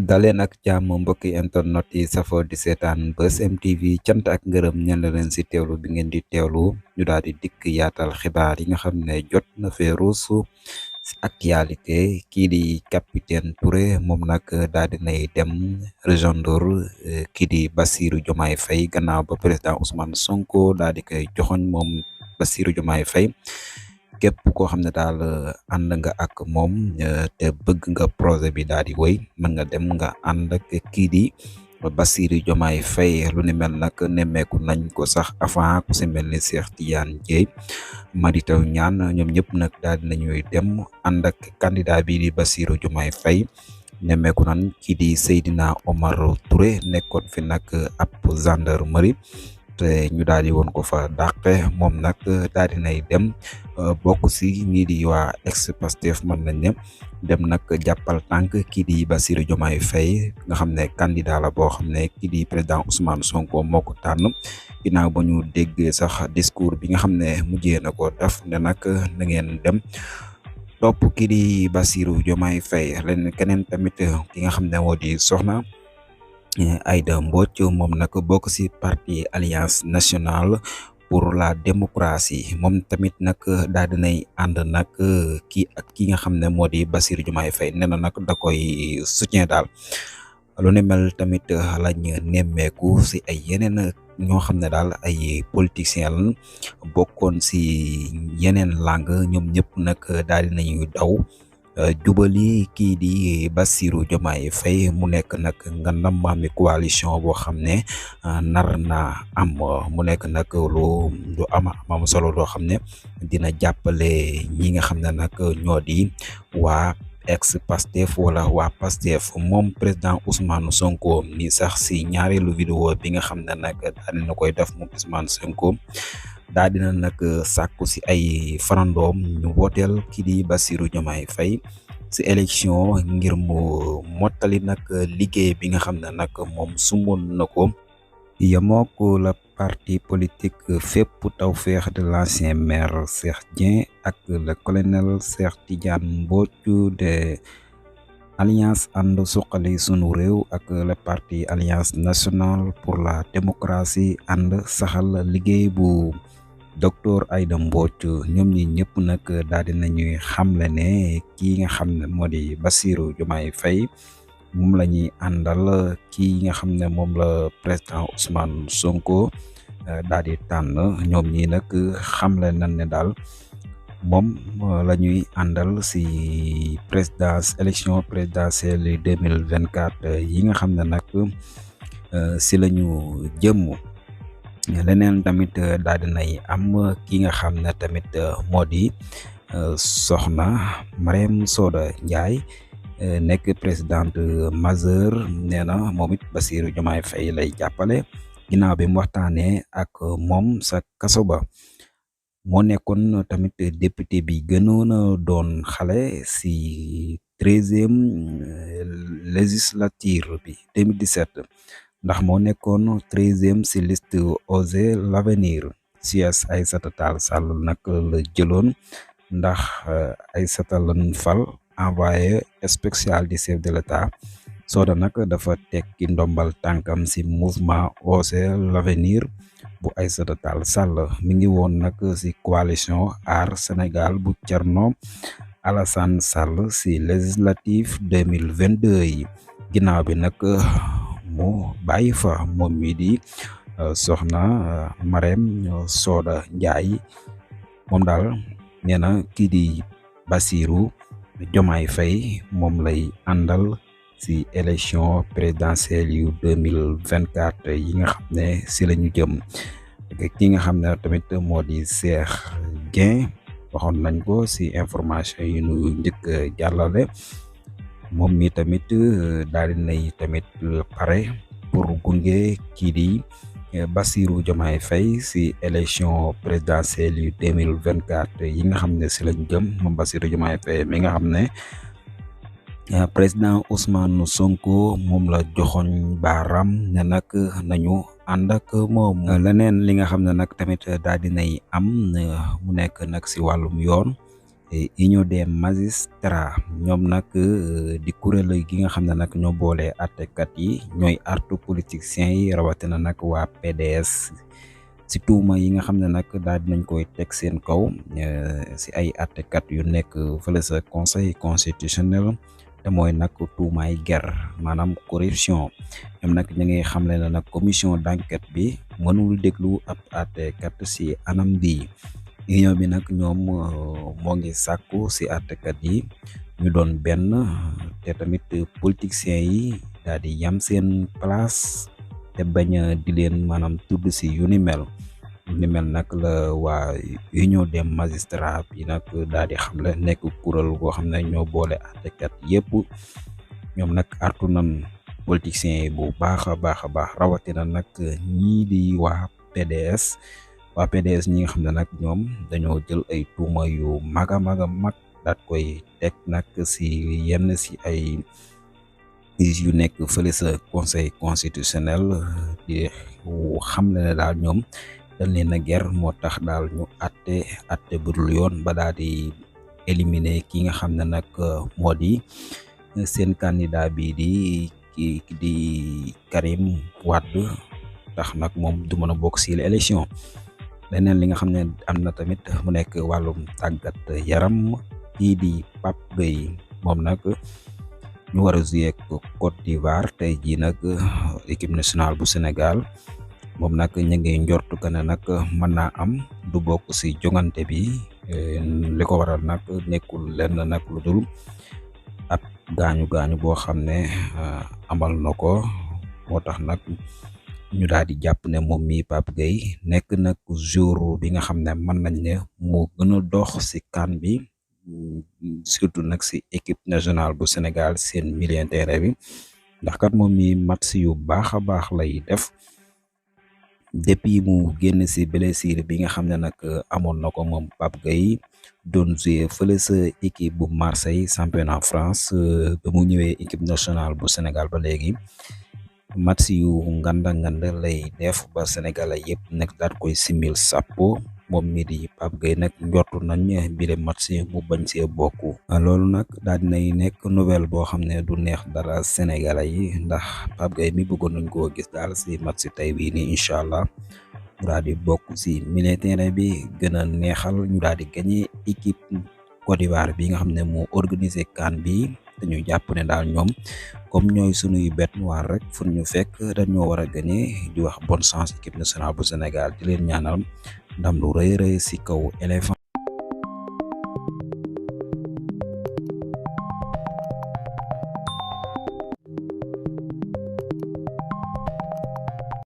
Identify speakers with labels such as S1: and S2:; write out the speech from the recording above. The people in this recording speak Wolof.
S1: daleen ak jàmm mbokki internet yi safoo di seetaan Buzz M TV cant ak ngërëm ñen leen si teewlu bi ngeen di teewlu ñu daal di dikk yaatal xibaar yi nga xam ne jot na fee ruusu si actualité. Kii di capitaine Touré moom nag daal di nay dem rejoindre kii di Bassirou Diomaye Faye gannaaw ba président Ousmane Sonko daal di koy joxoñ moom Bassirou Diomaye Faye. képp koo xam ne daal ànd nga ak moom te bëgg nga projet bi daal di wéy mën nga dem nga ànd ak kii di Bassirou Diomaye Faye. lu ni mel nag nemmeeku nañ ko sax avant ku si mel ni Cheikh Tidiane Dièye Mary Teuw Niane ñoom ñëpp nag daal di nañuy dem ànd ak candidat bi di Bassirou Diomaye Faye. nemmeeku nan kii di Seydina Omar Touré nekkoon fi nag ab gendarmerie te ñu daal di woon ko fa dàqe moom nag daal di nay dem bokk si ñii di waa ex-Pastef mën nañ ne dem nag jàppal tànk kii di Bassirou Diomaye Faye nga xam ne candidat la boo xam ne kii di président Ousmane Sonko moo ko tànn ginnaaw ba ñu déggee sax discours bi nga xam ne mujjee na ko def ne nag na ngeen dem topp kii di Bassirou Diomaye Faye. leen keneen tamit ki nga xam ne moo di soxna Aïda Mbodj moom nag bokk ci parti Alliance nationale pour la démocratie moom tamit nag daal dinay ànd nag kii ak ki nga xam ne moo di Bassirou Diomaye Faye nee na nag da koy soutien daal. lu ne mel tamit lañ nemmeeku ci ay yeneen ñoo xam ne daal ay politiciens lañ bokkoon ci yeneen langue ñoom ñëpp nag daal dinañuy daw jubali kii di Bassirou Diomaye Faye mu nekk nag ngandam maami coalition boo xam ne nar na am mu nekk nag lu am solo loo xam ne dina jàppale ñi nga xam ne nag ñoo di waa ex Pastef wala waa Pastef. moom président Ousmane Sonko ni sax si ñaareelu vidéo bi nga xam ne nag daal dina koy def moom Ousmane Sonko daal dina nag sàkku si ay farandoom ñu wooteel kii di Bassirou Diomaye Faye si élection ngir mu mottali nag liggéey bi nga xam ne nag moom sumboon na ko yemoo ko la parti politique fépp Tawfekh de l'ancien maire Cheikh Dieng ak le colonel Cheikh Tidiane Mbodj de Alliance ànd suqali sunu réew ak le parti Alliance nationale pour la démocratie ànd saxal liggéey bu docteur Aïda Mbodj. ñoom ñi ñëpp nag daal di nañuy xamle ne kii nga xam ne moo di Bassirou Diomaye Faye moom la ñuy àndal kii nga xam ne moom la président Ousmane Sonko daal di tànn. ñoom ñi nag xamle nañ ne daal moom la ñuy àndal si élection présidentielle 2024 yi nga xam ne nag si la ñu jëm. leneen tamit daal di nay am ki nga xam ne tamit moo di soxna Marème Soda Ndiaye nekk présidente majeure nee na moom it Bassirou Diomaye Faye lay jàppale ginnaaw bi mu waxtaanee ak moom sa kaso ba. moo nekkoon tamit député bi gënoon a doon xale si 13e législature bi 2017 ndax moo nekkoon 13e si liste Osez l'avenir. siège Aïssata Tall Sall nag la jëloon ndax Aïssata lañ fal envoyé spécial du chef de l'État. Soda nag dafa tekki ndombal tànkam si mouvement Osez l'avenir bu Aïssata Tall Sall. mi ngi woon nag si coalition Aar Sénégal bu Thierno Alassane Sall si législative 2022 yi. ginnaaw bi nag mu bàyyi fa moom mi di soxna Marème Soda Ndiaye. moom daal nee na kii di Bassirou Diomaye Faye moom lay àndal si élection présidentielle yu 2024 yi nga xam ne si la ñu jëm. ki nga xam ne tamit moo di Cheikh Dieng waxoon nañ ko si information yi nu njëkk jàllale. moom mi tamit daal di nay tamit pare pour gunge kii di Bassirou Diomaye Faye si élection présidentielle yu 2024 yi nga xam ne si lañ jëm. moom Bassirou Diomaye Faye mi nga xam ne président Ousmane Sonko moom la joxoñ baaraam ne nag nañu ànd ak moom. leneen li nga xam ne nag tamit daal di nay am mu nekk nag si wàllum yoon Union des magistrats ñoom nag di kuréel gi nga xam ne nag ñoo boole àttekat yi ñooy artu politiciens yi rawatina nag waa PDS si tuuma yi nga xam ne nag daal dinañ koy teg seen kaw si ay àttekat yu nekk fële sa conseil constitutionnel te mooy nag tuumaay ger maanaam corruption ñoom nag ñu ngi xamle ne nag commission d'enquête bi mënul déglu ab àttekat si anam bi union bi nag ñoom moo ngi sàkku si àttekat yi ñu doon benn te tamit politiciens yi daal di yam seen place te bañ a di leen maanaam tudd si yu ni mel nag la waa union des magistrats bi nag daal di xamle nekk kuréel goo xam ne ñoo boole àttekat yëpp ñoom nag artu nan politiciens yi bu baax a baax rawatina nag ñii di waa PDS ñi nga xam ne nag ñoom dañoo jël ay tuuma yu mag a mag daat koy teg nag si yenn si ay yu nekk fële sa conseil constitutionnel di xam ne daal ñoom dañ leen a ger moo tax daal ñu atte budul yoon ba daal di éliminer ki nga xam ne nag moo di seen candidat bi di Karim Wade tax nag moom du mën a bokk si l'élection leneen li nga xam ne am na tamit mu nekk wàllum tàggat yaram kii di Pape Gueye moom nag ñu war a jouer Côte d'Ivoire tey jii nag équipe nationale bu Sénégal moom nag ñu ngi njortu que ne nag mën naa am du bokk si jongante bi li ko waral nag nekkul lenn nag lu dul ab gaañu boo xam ne amal na ko moo tax nag ñu daal di jàpp ne moom mi Pape Gueye nekk nag jour bi nga xam ne mën nañ ne moo gën a dox si CAN bi surtout nag si équipe nationale bu Sénégal seen milieu de terrain bi ndax kat moom mi match yu baax a baax lay def depuis mu génn si blessure bi nga xam ne nag amoon na ko moom Pape Gueye doon jouer fële sa équipe bu Marseille championnat France ba mu ñëwee équipe nationale bu Sénégal ba léegi match yu nganda lay def ba Sénégalais yëpp nag daal koy simil sàppo moom mi di Pape Gueye nag njortu nañ bile match mu bañ see bokk loolu nag daal dinay nekk nouvelle boo xam ne du neex dara Sénégalais yi ndax Pape Gueye mi bëggoon nañ koo gis daal si match si tey bii nii incha allah mu daal di bokk si milieu terrain bi gën a neexal ñu daal di gagné équipe Côte d'Ivoire bi nga xam ne moo organisé CAN bi dañu jàpp ne daal ñoom comme ñooy sunuy bête noire rek fu ñu fekk dañoo war a gagné di wax bonne chance équipe nationale bu Sénégal di leen ñaanal ndam lu rëy si kaw éléphant